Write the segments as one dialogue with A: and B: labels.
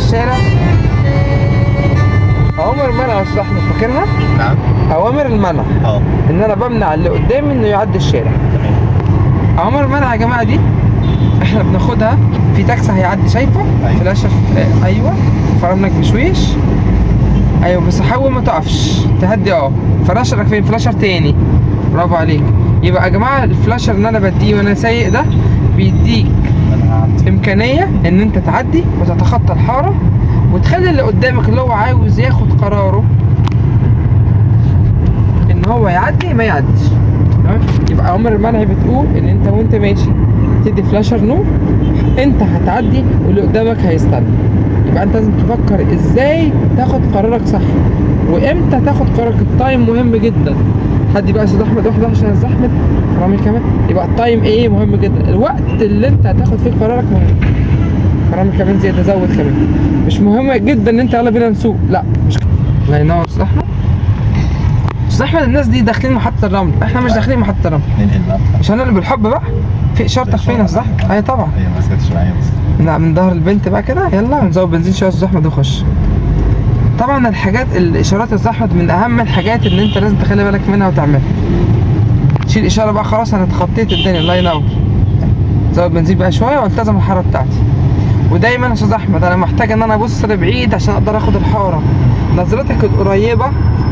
A: الشارع. اوامر المنع يا استاذ احمد فاكرها؟
B: نعم.
A: اوامر المنع. ان انا بمنع اللي قدامي انه يعدي الشارع.
B: تمام.
A: اوامر المنع يا جماعة دي احنا بناخدها في تاكسي هيعدي، شايفه؟
B: أيوة.
A: flasher. ايوه، فراملك بشويش. ايوه بس حاول ما تقفش، تهدي. flasher ك فين؟ flasher تاني، برافو عليك. يبقى يا جماعة ال flasher اللي انا بديه وانا سايق ده بيديك امكانية ان انت تعدي وتتخطى الحارة وتخلي اللي قدامك اللي هو عاوز ياخد قراره ان هو يعدي ما يعديش. تمام؟ يبقى اوامر المنع بتقول ان انت وانت ماشي تدي flasher نور، انت هتعدي واللي قدامك هيستنى. يبقى انت لازم تفكر ازاي تاخد قرارك صح وامتى تاخد قرارك. ال time مهم جدا. حد بقى يا استاذ احمد واحدة عشان الزحمة فرامل كمان. يبقى ال time ايه مهم جدا، الوقت اللي انت هتاخد فيه قرارك مهم. فرامل كمان زيادة، زود كمان. مش مهم جدا ان انت يلا بينا نسوق، لا مش. الله ينور يا استاذ احمد. استاذ احمد الناس دي داخلين محطة الرمل، احنا مش داخلين محطة الرمل.
B: ننقل بقى.
A: مش هنقل بالحب بقى. في اشارتك فين يا استاذ احمد؟ ايوه طبعا.
B: هي ما مسكتش معايا بس.
A: لا من ظهر البنت بقى كده. يلا نزود بنزين شوية يا استاذ احمد وخش. طبعا الحاجات الاشارات يا استاذ احمد من اهم الحاجات اللي انت لازم تخلي بالك منها وتعملها. شيل اشارة بقى، خلاص انا اتخطيت الدنيا. الله ينور. زود بنزين بقى شوية والتزم الحارة بتاعتي. ودايما يا استاذ احمد انا محتاج ان انا ابص لبعيد عشان اقدر اخد الحارة. نظرتك القريبة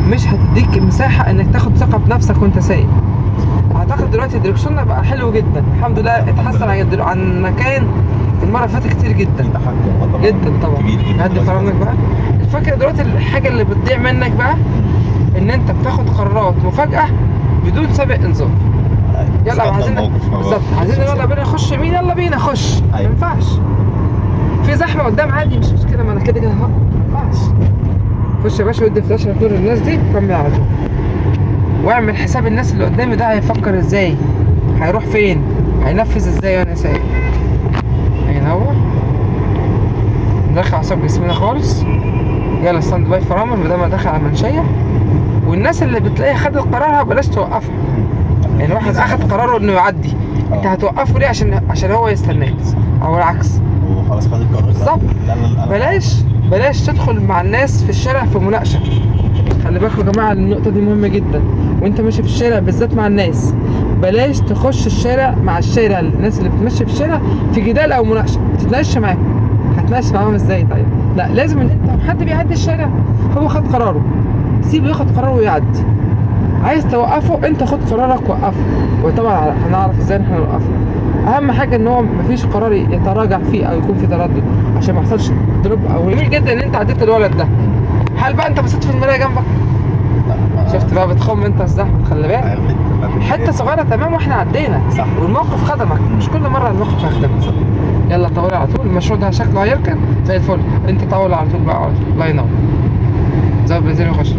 A: مش هتديك مساحة انك تاخد ثقة بنفسك وانت سايق. اعتقد دلوقتي دريكسيوننا بقى حلو جدا الحمد لله، اتحسن عن مكان المرة اللي فاتت كتير جدا
B: تحكم طبعا
A: جدا طبعا.
B: كبير جدا.
A: هدي فراملك بقى. الفكرة دلوقتي الحاجة اللي بتضيع منك بقى ان انت بتاخد قرارات مفاجاة بدون سابق انذار. يلا عايزين بالظبط، عايزين يلا بينا نخش يمين، يلا بينا خش. ما ينفعش. في زحمة قدام عادي مش مشكلة، ما انا كده كده هقف. ما ينفعش. خش يا باشا وادي فلاش نور الناس دي كمل على طول. واعمل حساب الناس اللي قدامي ده هيفكر ازاي، هيروح فين، هينفذ ازاي وانا سايق. هو ندخل اعصاب جسمنا خالص. يلا stand by فرامل ما دام دخل على المنشيه. والناس اللي بتلاقيها خدت قرارها بلاش توقفها. يعني واحد اخد قراره انه يعدي، انت هتوقفه ليه؟ عشان هو يستناك او العكس.
B: هو خلاص خد القرار.
A: بالظبط. بلاش تدخل مع الناس في الشارع في مناقشة. خلي بالكم يا جماعة النقطة دي مهمة جدا. وانت ماشي في الشارع بالذات مع الناس، بلاش تخش الشارع مع الشارع، الناس اللي بتمشي في الشارع في جدال او مناقشة، ما تتناقش معاهم. هتناقش معاهم ازاي طيب؟ لا لازم ان انت حد بيعدي الشارع هو خد قراره، سيبه ياخد قراره ويعدي. عايز توقفه انت خد قرارك وقفه، وطبعا هنعرف ازاي احنا نوقفه. اهم حاجة ان هو مفيش قرار يتراجع فيه او يكون في تردد عشان ما يحصلش drop. او جميل جدا ان انت عديت الولد ده. هل بقى انت بصيت في المراية جنبك؟
B: لا.
A: شفت بقى بتخم انت الزحمة، خلي بالك. حتة صغيرة تمام واحنا عدينا.
B: صح.
A: والموقف خدمك، مش كل مرة الموقف هيخدمك. يلا طول على طول، المشروع ده شكله هيركن زي الفل. انت طول على طول بقى، على طول. الله ينور. زود بنزين وخش.